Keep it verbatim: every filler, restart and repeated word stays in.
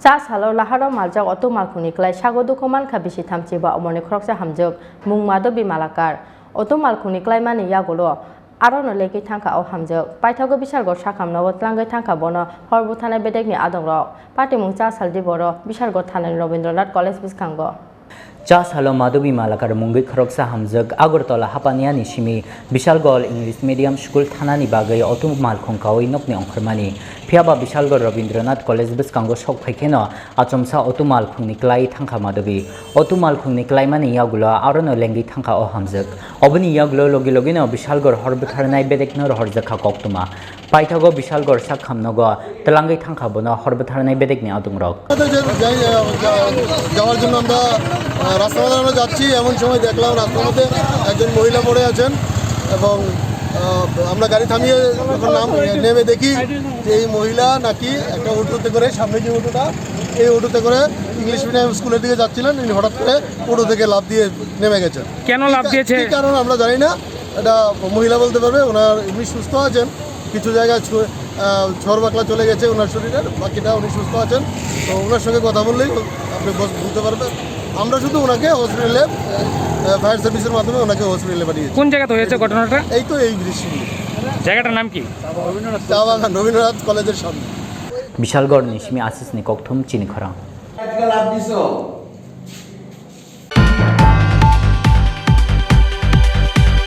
Ta salo laharo maljak auto malkhungni klai sago dukhu mankha bisi thamchi ba omorni khoroksa hamjwk mung Madhabi Malakar. Auto malkhungni klaimani yagulo arono lengwi thangkha o hamjwk. Paithago Bishalgarh sakham nogo tlangwi thangkha bono hor butharnai bedekni adongrok. Patimung cha saldi boro Bishalgarh thanani Rabindranath College bwskango. Cha salo Madhabi Malakar mungwi khoroksa hamjwk Agartala hapaniani simi Bishalgarh English Medium School thanani bagwi auto malkhung kaui nokni ongkhormani. Phiyaba Bishalgarh Rabindranath College bwskango sok phaikheno achomsa auto malkhungni klai thangkha Madhabi. Auto malkhungni klaimani yagulo arono lengwi thangkha o hamjwk. Oboni yagulo logi logino Bishalgarh hor bwtharnai bedekno rohorjakha koktwma. Paithago Bishalgarh sakham nogo tlangwi thangkha bono hor bwtharnai bedekni adongrok. আমাদের যে যাই, আহ, যা-, যাওয়ার জন্য আমরা, আহ, রাস্তা বাজারে আমরা যাচ্ছি, এমন সময় দেখলাম রাস্তার মধ্যে একজন মহিলা পড়ে আছেন এবং, আহ, আমরা গাড়ি থামিয়ে যখন নাম-, নেমে দেখি যে এই মহিলা নাকি একটা অটোতে করে, সামনে যে অটোটা, এই অটোতে করে ইংলিশ মিডিয়াম স্কুলের দিকে যাচ্ছিলেন, উনি হঠাৎ করে অটো থেকে লাফ দিয়ে নেমে গেছেন। কেন লাফ কি কা-, দিয়েছে? কি কারণ আমরা জানি না, এটা মহিলা বলতে পারবে। ওনার এমনি সুস্থ আছেন, কিছু জায়গায় ছ-, আহ, ছড় বাকলা চলে গেছে ওনার শরীরের, বাকিটা উনি সুস্থ আছেন। তো ওনার সঙ্গে কথা বললেই আপনি বস-, বুঝতে পারবেন। আমরা শুধু ওনাকে হসপিটালে, আহ, ফায়ার সার্ভিসের মাধ্যমে ওনাকে হসপিটালে পাঠিয়েছি। কোন জায়গাতে হয়েছে ঘটনাটা? এই তো এই ব্রিজ। জায়গাটার নাম কি? চা বাগান, রবীন্দ্রনাথ কলেজের সামনে। Bishalgarhni simi Asisni kokthum chini khorang.